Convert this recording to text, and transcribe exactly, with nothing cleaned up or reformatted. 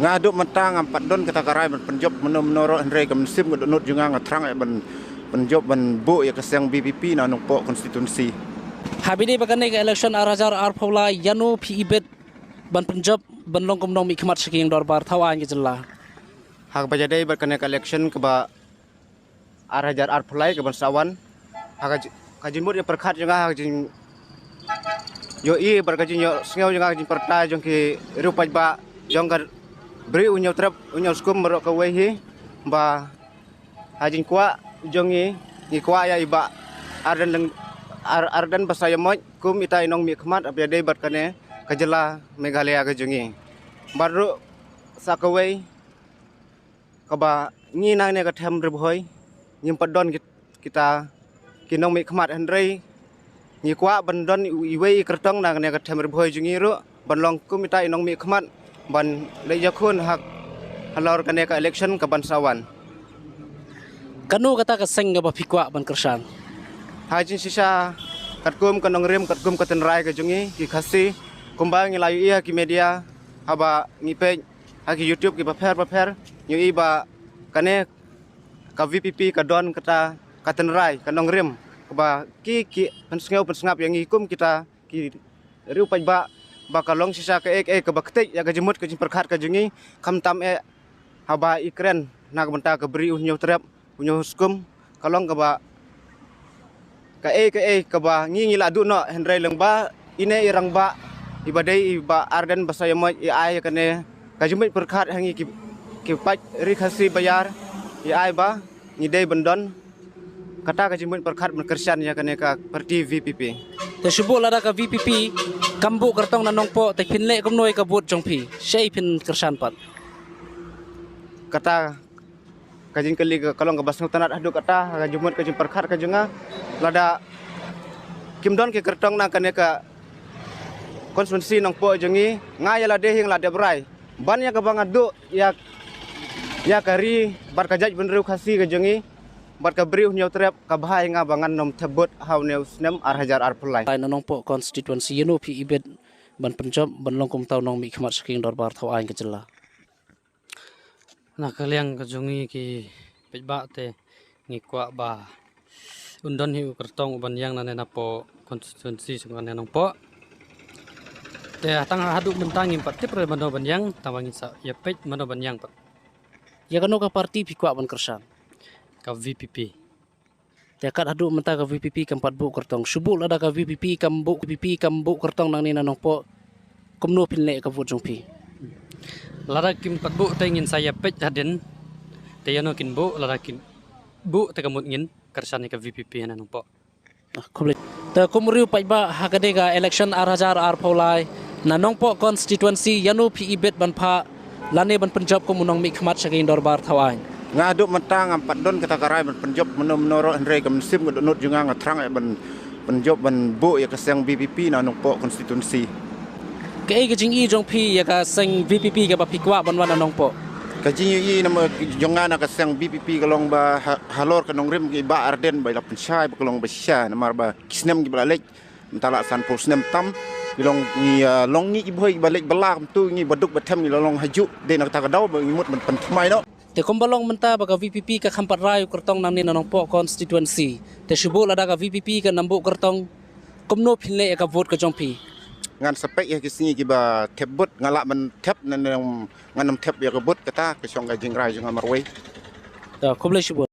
Nga haduh mynta ngam pat don kata ka rai ban pynjop mynno mynno ruh, hynrei ka mynsiem ka dohnud jong nga nga thrang eh ban pynjop ban buh ïa ka seng VPP na Nongpoh constituency. Haba ïadei bad kane ka election ar hajar arphew lai, ïano phi ibit ban pynjop ban long kum u nongmihkhmat sha ka ïing dorbar thaw aiñ ka jylla? Haba ïadei bad kane ka election kaba ar hajar arphew lai kaban sa wan, ha ka ji-, ka jingmut ïa pyrkhat jong nga, ha ka jingïohi bad ka jingïohsngew jong nga, ka jingpyrta jong ki riew paidbah jong ka Ri U Hynñiewtrep U Hynñiewskum baroh kawei hi, ba ha jingkwah jong ngi, ngi kwah ïa i Bah Ardent Lyng-, Ar-, Ardent Basaiawmoit kum ita i nongmihkhmat haba ïadei bad kane ka jylla Meghalaya ka jong ngi. Bad ruh sa kawei kaba ngi na kane ka them Ri Bhoi ngim pat don ki-, kita ki nongmihkhmat, hynrei ngi kwah ban don i-, iwei i kyrtong na kane ka them Ri Bhoi jong ngi ruh ban long kum ita i nongmihkhmat ban leit ïakhun ha, halor kane ka election kaban sa wan. Kano kata ka seng kaba phi kwah ban kyrshan? Ha jingshisha katkum ka nongrim, katkum ka tynrai ka jong ngi ki Khasi, kumba ngi la ïohi ha ki media, haba ngi peit ha ki YouTube kiba pher ba pher, ngi ïohi ba kane ka VPP ka don kata ka tynrai, ka nongrim, kaba ki, ki pynsngew pynsngap ïa ngi kum kita ki riew paidbah, ba ka long shisha kaei kaei kaba ktieh ïa ka jingmut ka jingpyrkhat ka jong ngi, khamtam eh haba i kren na ka bynta ka Ri U Hynñiewtrep U Hynñiewskum, ka long kaba kaei kaei kaba ngi ngi la duh noh, hynrei lyngba ine i rangbah iba dei i Bah Ardent Basaiawmoit i ai ïa kane ka jingmut pyrkhat ha ngi ki, ki paid Ri Khasi baïar, i ai ba ngi dei ban don kata ka jingmut pyrkhat ban kyrshan ïa kane ka party VPP. Te shu buh lada ka VPP kam buh kyrtong na Nongpoh, te phin leh kumno ïa ka vote jong phi? Shaei phin kyrshan pat? Kata ka jingkylli ka, ka long kaba sngewtynnat haduh katta ha ka jingmut ka jingpyrkhat ka jong nga. Lada kim don ki kyrtong na kane ka constituency Nongpoh jong ngi, nga ïa lade hi nga la dep rai ban ïa kaba nga duh ïa, ïa ka ri bad ka jaitbynriew Khasi ka jong ngi bad ka Ri U Hynñiewtrep, ka bha ïa nga ba ngan nym thep vote ha une u snem ar hajar arphew lai. Ai, na Nongpoh constituency, ïano phi ibit ban pynjop ban long kum uta u nongmihkhmat sha ka ïing dorbar thaw aiñ ka jylla? Na ka liang ka jong ngi ki paidbah te ngi kwah ba un don hi u kyrtong uban ïeng na ne Nongpoh constituency jong ka ne Nongpoh. Te tang haduh mynta ngim pat tip re mano ban ïeng, tang ba ngin sa ïa peit mano ban ïeng pat. Ïa kano ka party phi kwah ban kyrshan? Ka VPP. Te kat haduh mynta ka VPP kam pat buh kyrtong. Shu buh lada ka VPP kam buh, VPP kam buh kyrtong nangne na Nongpoh, kumno phin leh ka vote jong phi? Lada kim pat buh te ngin sa ïa peit hadien. Te ïano kin buh, lada kin buh te ka mut ngin kyrshan ïa ka VPP na Nongpoh. Ah, khublei. Te kum u riew paidbah, ha kadei ka election ar hajar arphew lai na Nongpoh constituency, ïano phi ibit ban phah lane ban pynjop kum u nongmihkhmat sha ka ïing dorbar thaw aiñ? Nga haduh mynta ngam pat don kata ka rai ban pynjop mynno mynno ruh, hynrei ka mynsiem ka dohnud jong nga nga thrang eh ban pynjop ban buh ïa ka seng VPP na Nongpoh constituency. Kaei ka jingïohi jong phi ïa ka seng VPP kaba phi kwah ban wan na Nongpoh? Ka jingïohi namar jong nga na ka seng VPP ka long ba ha-, halor ka nongrim ki Bah Ardent ba la pynshai ba ka long ba shisha, namar ba ki snem kiba la leit mynta la sanphew snem tam, ki long ngi, ah, long ngi ki Bhoi ba leit ba la kumtu, ngi ba duk ba them ngi la long hajuh, dei na kata ka daw ba ngi mut ban pynthymmai noh. Te kumba long mynta ba ka VPP ka kham pat rai u kyrtong nangne na Nongpoh constituency. Te shu buh lada ka VPP kan ym buh kyrtong, kumno phin leh ïa ka vote ka jong phi? Ngan sa peit ïa ki sngi kiba thep vote, nga lah ban thep, ngan, ngan ym thep ïa ka vote, kata ka shong ka jingrai jong nga marwei. Te khublei shibun.